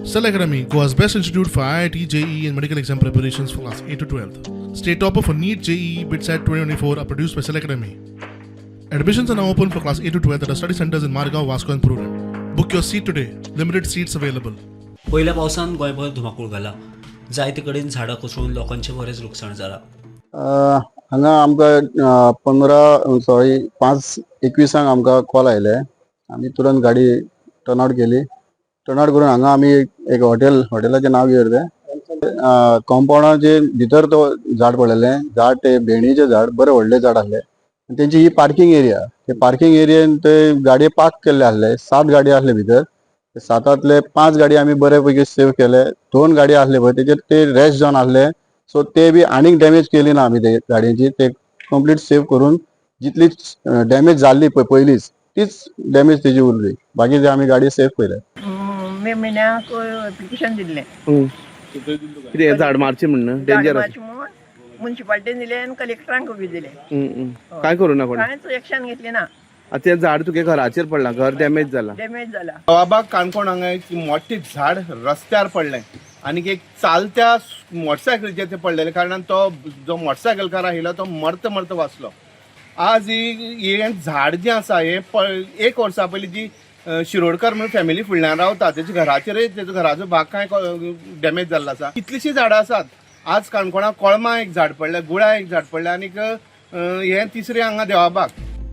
Cell Academy, Goa's best institute for IIT, JEE, and medical exam preparations for class 8 to 12. State topper for NEET, JEE, BITSAT 2024 are produced by Cell Academy. Admissions are now open for class 8 to 12 at our study centers in Margao, Vasco, and Prudent. Book your seat today. Limited seats available. पयल्या पावसान गोंयभर धुमाकूळ घाला. जायते कडेन झाडां कोसळून लोकांचें बरेंच लुकसाण जालां. हांगा आमकां 15, सॉरी, 5:21 आमकां कॉल आयले. आमी तुरंत गाडी टर्न आवट केली. टर्न आवट करून हांगा आमी एक हॉटेल, हॉटेलाचें नांव कितें तें, कंपाउंडाचे भितर तो झाड पडलेलें. झाड ते भेणीचें झाड, बरें व्हडलें झाड आसलें. आनी तेंची ही पार्किंग एरिया, ते पार्किंग एरियेन ते गाडये पार्क केल्ले आसले. सात गाडी आसले भितर. ते सातांतले पांच गाडी आमी बरे पैकी सेव केले. दोन गाडी आसले पळय, तेजेर ते रॅश जावन आसले, सो ते बी आनीक डॅमेज केली ना आमी. ते गाडयेची ते कंप्लीट सेव करून जितली डॅमेज जाल्ली पळय पयलीच, तीच डॅमेज तेजी उरली. बाकी ते आमी गाडी सेफ केले. मे म्हयन्याक एप्लिकेशन दिल्लें. कितें, झाड मारचें म्हणून? झाड डेंजर. मारचें म्हूण मुन्सिपालिटीन दिलें आनी कलेक्टरांक बी दिलें. काय करूं ना कोण? कांयच एक्शन घेतली ना. आतां तें झाड तुगे घराचेर पडलां, घर डॅमेज जाला. डॅमेज जाला. देवाबाग काणकोण हांगा एक मोठें झाड रस्त्यार पडलें आनी एक चालत्या मोटरसायकलीचेर तें पडलेलें कारणान तो जो मोटरसायकलकार आशिल्लो तो मरत मरत वाचलो. आज ही हें झाड जें आसा हें एक वर्सा पयलीं जी शिरोडकर म्हणून फॅमिली फुडल्यान रावता, तेच्या घराचेरय तेजो घराचो भाग कांय डॅमेज जाल्लो आसा. कितलींशीं झाडां आसात. आज काणकोणा कोळमा एक झाड पडलें, गुळा एक झाड पडलें आनीक हें तिसरें हांगा देवाबाग.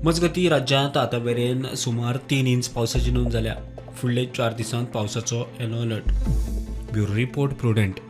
मजगतीं, राज्यांत आतां मेरेन सुमार 3 इंच पावसाची नोंद जाल्या. फुडले 4 दिसांत पावसाचो yellow alert. Bureau report, Prudent.